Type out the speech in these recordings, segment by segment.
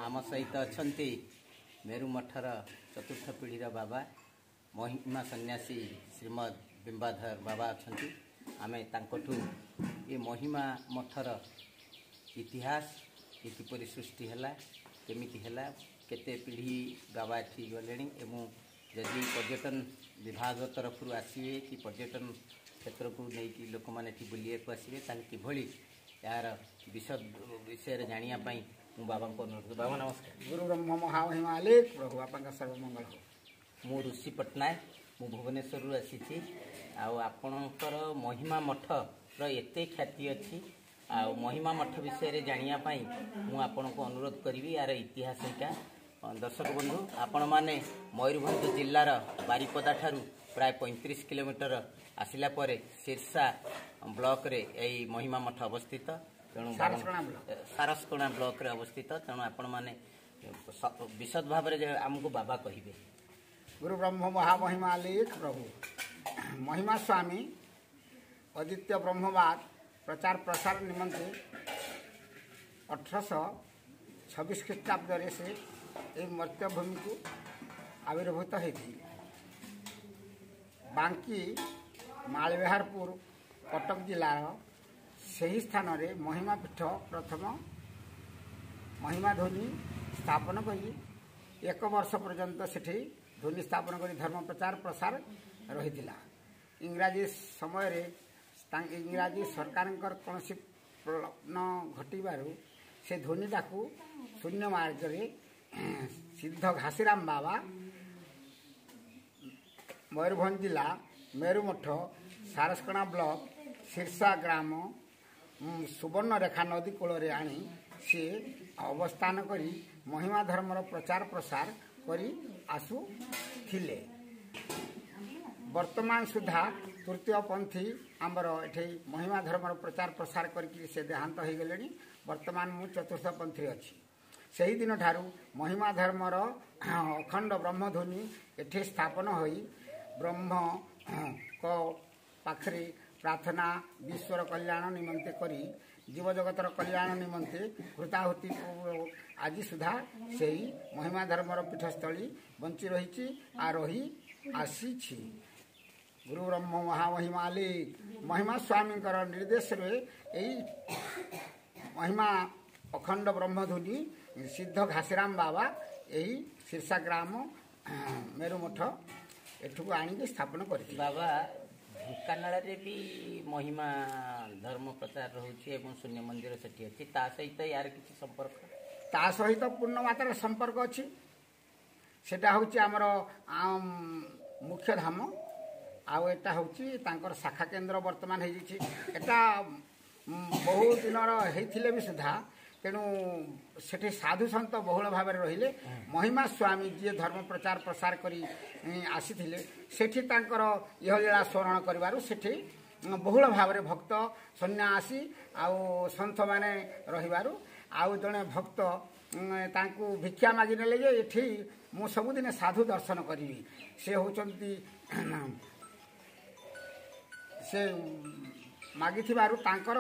ଆମ ସହିତ ଅଛନ୍ତି ମେରୁ ମଠର ଚତୁର୍ଥ ପିଢ଼ିର ବାବା ମହିମା ସନ୍ନ୍ୟାସୀ ଶ୍ରୀମଦ୍ ବିମ୍ବାଧର ବାବା ଅଛନ୍ତି। ଆମେ ତାଙ୍କଠୁ ଏ ମହିମା ମଠର ଇତିହାସ, ଏ କିପରି ସୃଷ୍ଟି ହେଲା, କେମିତି ହେଲା, କେତେ ପିଢ଼ି ବାବା ଏଠି ଗଲେଣି ଏବଂ ଯଦି ପର୍ଯ୍ୟଟନ ବିଭାଗ ତରଫରୁ ଆସିବେ କି ପର୍ଯ୍ୟଟନ କ୍ଷେତ୍ରକୁ ନେଇକି ଲୋକମାନେ ଏଠି ବୁଲିବାକୁ ଆସିବେ, ତାହେଲେ କିଭଳି ଏହାର ବିଶଦ ବିଷୟରେ ଜାଣିବା ପାଇଁ ମୁଁ ବାବାଙ୍କୁ ଅନୁରୋଧ। ବାବା ନମସ୍କାର। ଗୁରୁ ବ୍ରହ୍ମ ମହାମହିମା ଆଲେଖ ପ୍ରଭୁ ବାପାଙ୍କ ସର୍ବମଙ୍ଗଳ ହଉ। ମୁଁ ଋଷି ପଟ୍ଟନାୟକ, ମୁଁ ଭୁବନେଶ୍ୱରରୁ ଆସିଛି। ଆଉ ଆପଣଙ୍କର ମହିମା ମଠର ଏତେ ଖ୍ୟାତି ଅଛି, ଆଉ ମହିମା ମଠ ବିଷୟରେ ଜାଣିବା ପାଇଁ ମୁଁ ଆପଣଙ୍କୁ ଅନୁରୋଧ କରିବି ଏହାର ଇତିହାସ। ଏଇଟା ଦର୍ଶକ ବନ୍ଧୁ, ଆପଣମାନେ ମୟୂରଭଞ୍ଜ ଜିଲ୍ଲାର ବାରିପଦା ଠାରୁ ପ୍ରାୟ 35 କିଲୋମିଟର ଆସିଲା ପରେ ଶୀର୍ଷା ବ୍ଲକରେ ଏଇ ମହିମା ମଠ ଅବସ୍ଥିତ। ତେଣୁ ସାରସକଣା ବ୍ଲକରେ ଅବସ୍ଥିତ। ତେଣୁ ଆପଣମାନେ ବିଶଦ ଭାବରେ ଆମକୁ ବାବା କହିବେ। ଗୁରୁ ବ୍ରହ୍ମ ମହାମହିମା ଲେଖ ପ୍ରଭୁ ମହିମା ସ୍ୱାମୀ ଅଦ୍ୱିତୀୟ ବ୍ରହ୍ମବାଦ ପ୍ରଚାର ପ୍ରସାର ନିମନ୍ତେ 1826 ଖ୍ରୀଷ୍ଟାବ୍ଦରେ ସେ ଏହି ମର୍ତ୍ତ୍ୟଭୂମିକୁ ଆବିର୍ଭୂତ ହୋଇଥିଲେ। ବାଙ୍କି ମାଳବିହାରପୁର କଟକ ଜିଲ୍ଲାର ସେହି ସ୍ଥାନରେ ମହିମା ପୀଠ ପ୍ରଥମ ମହିମା ଧ୍ୱନି ସ୍ଥାପନ କରି ଏକ ବର୍ଷ ପର୍ଯ୍ୟନ୍ତ ସେଠି ଧ୍ୱନି ସ୍ଥାପନ କରି ଧର୍ମ ପ୍ରଚାର ପ୍ରସାର ରହିଥିଲା। ଇଂରାଜୀ ସମୟରେ ଇଂରାଜୀ ସରକାରଙ୍କର କୌଣସି ନ ଘଟିବାରୁ ସେ ଧ୍ୱନିଟାକୁ ଶୂନ୍ୟ ମାର୍ଗରେ ସିଦ୍ଧ ଘାସିରାମ ବାବା ମୟୂରଭଞ୍ଜ ଜିଲ୍ଲା ମେରୁମଠ ସାରସକଣା ବ୍ଲକ ଶୀର୍ଷା ଗ୍ରାମ ସୁବର୍ଣ୍ଣରେଖା ନଦୀ କୂଳରେ ଆଣି ସିଏ ଅବସ୍ଥାନ କରି ମହିମା ଧର୍ମର ପ୍ରଚାର ପ୍ରସାର କରି ଆସୁଥିଲେ। ବର୍ତ୍ତମାନ ସୁଦ୍ଧା ତୃତୀୟ ପନ୍ଥୀ ଆମର ଏଠି ମହିମା ଧର୍ମର ପ୍ରଚାର ପ୍ରସାର କରିକି ସେ ଦେହାନ୍ତ ହୋଇଗଲେଣି। ବର୍ତ୍ତମାନ ମୁଁ ଚତୁର୍ଥ ପନ୍ଥୀରେ ଅଛି। ସେହିଦିନଠାରୁ ମହିମା ଧର୍ମର ଅଖଣ୍ଡ ବ୍ରହ୍ମଧ୍ୱନି ଏଠି ସ୍ଥାପନ ହୋଇ ବ୍ରହ୍ମଙ୍କ ପାଖରେ ପ୍ରାର୍ଥନା ବିଶ୍ୱର କଲ୍ୟାଣ ନିମନ୍ତେ କରି ଜୀବଜଗତର କଲ୍ୟାଣ ନିମନ୍ତେ କୃତାହୁତି ଆଜି ସୁଦ୍ଧା ସେହି ମହିମା ଧର୍ମର ପୀଠସ୍ଥଳୀ ବଞ୍ଚି ରହିଛି ଆଉ ରହି ଆସିଛି। ଗୁରୁ ବ୍ରହ୍ମ ମହାମହିମା ଆଲିକ ମହିମା ସ୍ୱାମୀଙ୍କର ନିର୍ଦ୍ଦେଶରେ ଏଇ ମହିମା ଅଖଣ୍ଡ ବ୍ରହ୍ମଧ୍ୱନି ସିଦ୍ଧ ଘାସିରାମ ବାବା ଏହି ଶୀର୍ଷା ଗ୍ରାମ ମେରୁମଠ ଏଠୁକୁ ଆଣିକି ସ୍ଥାପନ କରିଥିଲେ। ବାବା, ଢେଙ୍କାନାଳରେ ବି ମହିମା ଧର୍ମ ପ୍ରଚାର ରହୁଛି ଏବଂ ଶୂନ୍ୟ ମନ୍ଦିର ସେଠି ଅଛି, ତା ସହିତ ୟାର କିଛି ସମ୍ପର୍କ? ତା ସହିତ ପୂର୍ଣ୍ଣ ମାତ୍ରାରେ ସମ୍ପର୍କ ଅଛି। ସେଟା ହେଉଛି ଆମର ମୁଖ୍ୟ ଧାମ, ଆଉ ଏଟା ହେଉଛି ତାଙ୍କର ଶାଖା କେନ୍ଦ୍ର ବର୍ତ୍ତମାନ ହେଇଯାଇଛି। ଏଟା ବହୁ ଦିନର ହେଇଥିଲେ ବି ସୁଦ୍ଧା, ତେଣୁ ସେଠି ସାଧୁ ସନ୍ଥ ବହୁଳ ଭାବରେ ରହିଲେ। ମହିମା ସ୍ୱାମୀ ଯିଏ ଧର୍ମ ପ୍ରଚାର ପ୍ରସାର କରି ଆସିଥିଲେ, ସେଠି ତାଙ୍କର ଇହଲୀଳା ସ୍ମରଣ କରିବାରୁ ସେଠି ବହୁଳ ଭାବରେ ଭକ୍ତ ସନ୍ନ୍ୟାସୀ ଆଉ ସନ୍ଥମାନେ ରହିବାରୁ ଆଉ ଜଣେ ଭକ୍ତ ତାଙ୍କୁ ଭିକ୍ଷା ମାଗି ନେଲେ ଯେ ଏଠି ମୁଁ ସବୁଦିନେ ସାଧୁ ଦର୍ଶନ କରିବି। ସେ ହେଉଛନ୍ତି ସେ ମାଗିଥିବାରୁ ତାଙ୍କର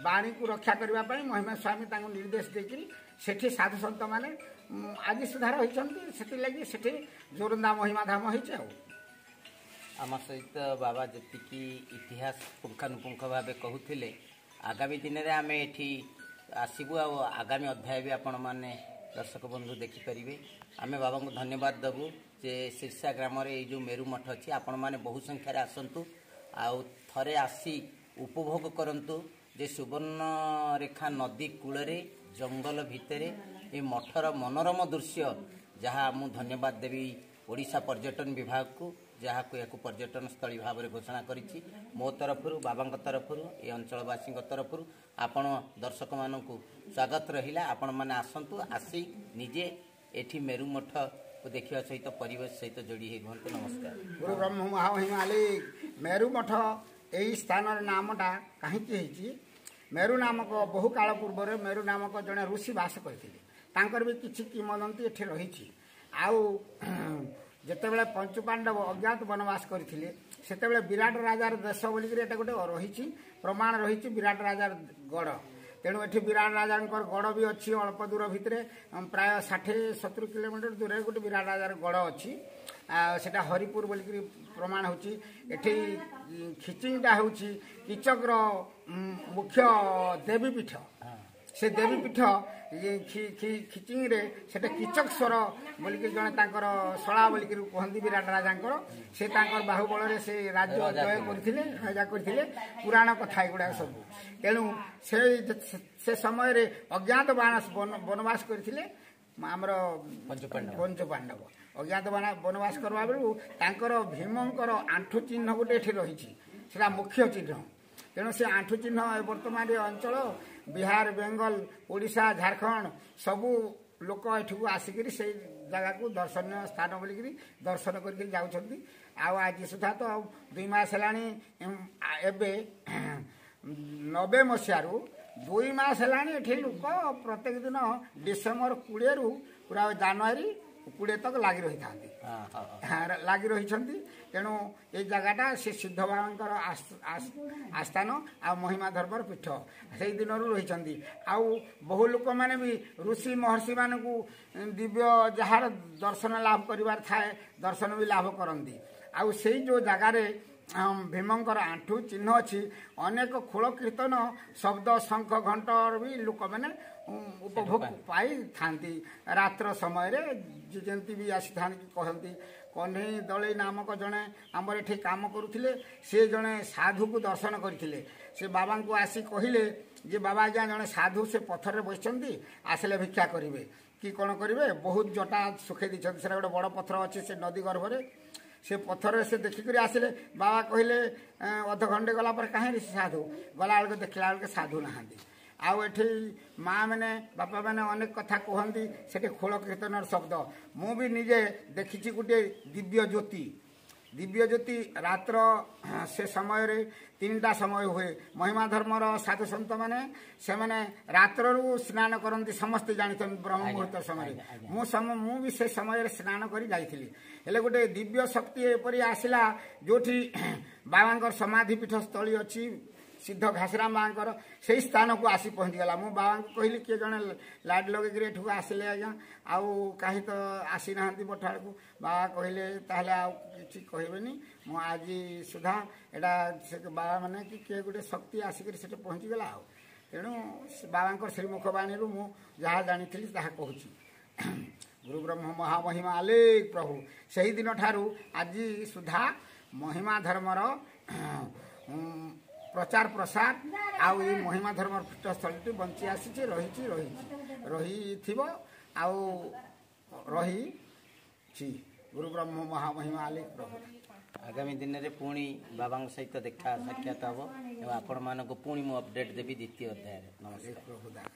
ବାଣୀକୁ ରକ୍ଷା କରିବା ପାଇଁ ମହିମା ସ୍ୱାମୀ ତାଙ୍କୁ ନିର୍ଦ୍ଦେଶ ଦେଇକରି ସେଠି ସାଧୁ ସନ୍ଥମାନେ ଆଜି ସୁଦ୍ଧା ରହିଛନ୍ତି। ସେଥିଲାଗି ସେଠି ଜୋରନ୍ଦା ମହିମା ଧାମ ହେଇଛି। ଆଉ ଆମ ସହିତ ବାବା ଯେତିକି ଇତିହାସ ପୁଙ୍ଖାନୁପୁଙ୍ଖ ଭାବେ କହୁଥିଲେ, ଆଗାମୀ ଦିନରେ ଆମେ ଏଠି ଆସିବୁ ଆଉ ଆଗାମୀ ଅଧ୍ୟାୟ ବି ଆପଣମାନେ ଦର୍ଶକ ବନ୍ଧୁ ଦେଖିପାରିବେ। ଆମେ ବାବାଙ୍କୁ ଧନ୍ୟବାଦ ଦେବୁ ଯେ ଶୀର୍ଷା ଗ୍ରାମରେ ଏଇ ଯେଉଁ ମେରୁ ମଠ ଅଛି, ଆପଣମାନେ ବହୁ ସଂଖ୍ୟାରେ ଆସନ୍ତୁ ଆଉ ଥରେ ଆସି ଉପଭୋଗ କରନ୍ତୁ ଯେ ସୁବର୍ଣ୍ଣରେଖା ନଦୀ କୂଳରେ ଜଙ୍ଗଲ ଭିତରେ ଏ ମଠର ମନୋରମ ଦୃଶ୍ୟ, ଯାହା ମୁଁ ଧନ୍ୟବାଦ ଦେବି ଓଡ଼ିଶା ପର୍ଯ୍ୟଟନ ବିଭାଗକୁ, ଯାହାକୁ ଏହାକୁ ପର୍ଯ୍ୟଟନସ୍ଥଳୀ ଭାବରେ ଘୋଷଣା କରିଛି। ମୋ ତରଫରୁ, ବାବାଙ୍କ ତରଫରୁ, ଏ ଅଞ୍ଚଳବାସୀଙ୍କ ତରଫରୁ ଆପଣ ଦର୍ଶକମାନଙ୍କୁ ସ୍ୱାଗତ ରହିଲା। ଆପଣମାନେ ଆସନ୍ତୁ, ଆସି ନିଜେ ଏଠି ମେରୁ ମଠକୁ ଦେଖିବା ସହିତ ପରିବେଶ ସହିତ ଯୋଡ଼ି ହେଇ ରୁହନ୍ତୁ। ନମସ୍କାର। ଗୁରୁ ବ୍ରହ୍ମ ମହାମହିମା ଆଲିକ। ମେରୁ ମଠ ଏଇ ସ୍ଥାନର ନାମଟା କାହିଁକି ହେଇଛି? ମେରୁ ନାମକ ବହୁ କାଳ ପୂର୍ବରେ ମେରୁ ନାମକ ଜଣେ ଋଷି ବାସ କରିଥିଲେ। ତାଙ୍କର ବି କିଛି କିମ୍ବଦନ୍ତୀ ଏଠି ରହିଛି। ଆଉ ଯେତେବେଳେ ପଞ୍ଚୁପାଣ୍ଡବ ଅଜ୍ଞାତ ବନବାସ କରିଥିଲେ, ସେତେବେଳେ ବିରାଟ ରାଜାର ଦେଶ ବୋଲିକିରି ଏଟା ଗୋଟେ ରହିଛି, ପ୍ରମାଣ ରହିଛି ବିରାଟ ରାଜାର ଗଡ଼। ତେଣୁ ଏଠି ବିରାଟ ରାଜାଙ୍କର ଗଡ଼ ବି ଅଛି ଅଳ୍ପ ଦୂର ଭିତରେ, ପ୍ରାୟ 60-70 କିଲୋମିଟର ଦୂରରେ ଗୋଟେ ବିରାଟ ରାଜାର ଗଡ଼ ଅଛି। ଆଉ ସେଟା ହରିପୁର ବୋଲିକିରି ପ୍ରମାଣ ହେଉଛି। ଏଠି ଖିଚିଙ୍ଗଟା ହେଉଛି କିଚକର ମୁଖ୍ୟ ଦେବୀପୀଠ। ସେ ଦେବୀପୀଠ ଖିଚିଙ୍ଗରେ ସେଟା କିଚକସ୍ୱର ବୋଲିକିରି ଜଣେ ତାଙ୍କର ଶଳା ବୋଲିକିରି କୁହନ୍ତି ବିରାଟ ରାଜାଙ୍କର। ସେ ତାଙ୍କର ବାହୁବଳରେ ସେ ରାଜ୍ୟ ଜୟ କରିଥିଲେ, ରାଜା କରିଥିଲେ। ପୁରାଣ କଥା ଏଗୁଡ଼ାକ ସବୁ। ତେଣୁ ସେ ସମୟରେ ଅଜ୍ଞାତ ବନବାସ କରିଥିଲେ ଆମର ପଞ୍ଚପାଣ୍ଡବ। ଅଜ୍ଞାତ ବନବାସ କରିବା ବେଳକୁ ତାଙ୍କର ଭୀମଙ୍କର ଆଣ୍ଠୁ ଚିହ୍ନ ଗୋଟେ ଏଠି ରହିଛି, ସେଟା ମୁଖ୍ୟ ଚିହ୍ନ। ତେଣୁ ସେ ଆଣ୍ଠୁ ଚିହ୍ନ ବର୍ତ୍ତମାନ ଏ ଅଞ୍ଚଳ ବିହାର, ବେଙ୍ଗଲ, ଓଡ଼ିଶା, ଝାଡ଼ଖଣ୍ଡ ସବୁ ଲୋକ ଏଠିକୁ ଆସିକିରି ସେଇ ଜାଗାକୁ ଦର୍ଶନୀୟ ସ୍ଥାନ ବୋଲିକିରି ଦର୍ଶନ କରିକି ଯାଉଛନ୍ତି। ଆଉ ଆଜି ସୁଦ୍ଧା ତ 2 ମାସ ହେଲାଣି, ଏବେ 90 ମସିହାରୁ 2 ମାସ ହେଲାଣି ଏଠି ଲୋକ ପ୍ରତ୍ୟେକ ଦିନ ଡିସେମ୍ବର 20ରୁ ପୁରା ଜାନୁଆରୀ 20 ତକ ଲାଗି ରହିଥାନ୍ତି, ଲାଗି ରହିଛନ୍ତି। ତେଣୁ ଏଇ ଜାଗାଟା ସେ ସିଦ୍ଧ ବାବାଙ୍କର ଆସ୍ଥାନ ଆଉ ମହିମା ଧର୍ମର ପୀଠ ସେଇ ଦିନରୁ ରହିଛନ୍ତି। ଆଉ ବହୁ ଲୋକମାନେ ବି ଋଷି ମହର୍ଷିମାନଙ୍କୁ ଦିବ୍ୟ ଯାହାର ଦର୍ଶନ ଲାଭ କରିବାର ଥାଏ ଦର୍ଶନ ବି ଲାଭ କରନ୍ତି। ଆଉ ସେଇ ଯେଉଁ ଜାଗାରେ ଭୀମଙ୍କର ଆଣ୍ଠୁ ଚିହ୍ନ ଅଛି, ଅନେକ ଖୋଳ କୀର୍ତ୍ତନ ଶବ୍ଦ ଶଙ୍ଖ ଘଣ୍ଟର ବି ଲୋକମାନେ ଉପଭୋଗ ପାଇଥାନ୍ତି। ରାତ୍ର ସମୟରେ ଯେମିତି ବି ଆସିଥାନ୍ତି କହନ୍ତି। କହ୍ନେଇ ଦଳେଇ ନାମକ ଜଣେ ଆମର ଏଠି କାମ କରୁଥିଲେ, ସେ ଜଣେ ସାଧୁକୁ ଦର୍ଶନ କରିଥିଲେ। ସେ ବାବାଙ୍କୁ ଆସି କହିଲେ ଯେ ବାବା ଆଜ୍ଞା, ଜଣେ ସାଧୁ ସେ ପଥରରେ ବସିଛନ୍ତି, ଆସିଲେ ଭିକ୍ଷା କରିବେ କି କ'ଣ କରିବେ। ବହୁତ ଜଟା ଶୁଖେଇ ଦେଇଛନ୍ତି, ସେଟା ଗୋଟେ ବଡ଼ ପଥର ଅଛି ସେ ନଦୀ ଗର୍ଭରେ। ସେ ପଥରରେ ସେ ଦେଖିକରି ଆସିଲେ। ବାବା କହିଲେ ଅଧଘଣ୍ଟେ ଗଲା ପରେ କାହିଁକି ସେ ସାଧୁ? ଗଲାବେଳକୁ ଦେଖିଲା ବେଳକୁ ସାଧୁ ନାହାନ୍ତି। ଆଉ ଏଠି ମା ମାନେ ବାପାମାନେ ଅନେକ କଥା କୁହନ୍ତି। ସେଠି ଖୋଳ କୀର୍ତ୍ତନର ଶବ୍ଦ ମୁଁ ବି ନିଜେ ଦେଖିଛି। ଗୋଟିଏ ଦିବ୍ୟ ଜ୍ୟୋତି, ଦିବ୍ୟ ଜ୍ୟୋତି ରାତ୍ର ସେ ସମୟରେ 3ଟା ସମୟ ହୁଏ। ମହିମା ଧର୍ମର ସାଧୁ ସନ୍ଥମାନେ ସେମାନେ ରାତ୍ରରୁ ସ୍ନାନ କରନ୍ତି, ସମସ୍ତେ ଜାଣିଛନ୍ତି ବ୍ରହ୍ମ ମୁହୂର୍ତ୍ତ ସମୟରେ। ମୁଁ ବି ସେ ସମୟରେ ସ୍ନାନ କରି ଯାଇଥିଲି। ହେଲେ ଗୋଟେ ଦିବ୍ୟ ଶକ୍ତି ଏପରି ଆସିଲା, ଯୋଉଠି ବାବାଙ୍କର ସମାଧି ପୀଠ ସ୍ଥଳୀ ଅଛି ସିଦ୍ଧ ଘାସିରାମ ବାବାଙ୍କର, ସେଇ ସ୍ଥାନକୁ ଆସି ପହଞ୍ଚିଗଲା। ମୁଁ ବାବାଙ୍କୁ କହିଲି, କିଏ ଜଣେ ଲାଇଟ୍ ଲଗେଇକିରି ଏଠୁକୁ ଆସିଲେ ଆଜ୍ଞା, ଆଉ କାହିଁ ତ ଆସିନାହାନ୍ତି ମଠ ଆଡ଼କୁ। ବାବା କହିଲେ ତାହେଲେ ଆଉ କିଛି କହିବେନି, ମୁଁ ଆଜି ସୁଦ୍ଧା ଏଇଟା ସେ ବାବାମାନେ କି କିଏ ଗୋଟେ ଶକ୍ତି ଆସିକରି ସେଠି ପହଞ୍ଚିଗଲା। ଆଉ ତେଣୁ ବାବାଙ୍କର ଶ୍ରୀମୁଖବାଣୀରୁ ମୁଁ ଯାହା ଜାଣିଥିଲି ତାହା କହୁଛି। ଗୁରୁ ବ୍ରହ୍ମ ମହାମହିମା ଆଲେକ ପ୍ରଭୁ। ସେହିଦିନ ଠାରୁ ଆଜି ସୁଦ୍ଧା ମହିମା ଧର୍ମର ପ୍ରଚାର ପ୍ରସାର ଆଉ ଏଇ ମହିମା ଧର୍ମର ପୀଠସ୍ଥଳୀଟି ବଞ୍ଚି ଆସିଛି, ରହିଛି, ରହିଛି, ରହିଥିବ ଆଉ ରହିଛି। ଗୁରୁ ବ୍ରହ୍ମ ମହାମହିମା ଆଲେକ ପ୍ରଭୁ। ଆଗାମୀ ଦିନରେ ପୁଣି ବାବାଙ୍କ ସହିତ ଦେଖା ସାକ୍ଷାତ ହେବ ଏବଂ ଆପଣମାନଙ୍କୁ ପୁଣି ମୁଁ ଅପଡେଟ୍ ଦେବି ଦ୍ୱିତୀୟ ଅଧ୍ୟାୟରେ। ନମସ୍କାର। ପ୍ରଭୁ ଦାସ।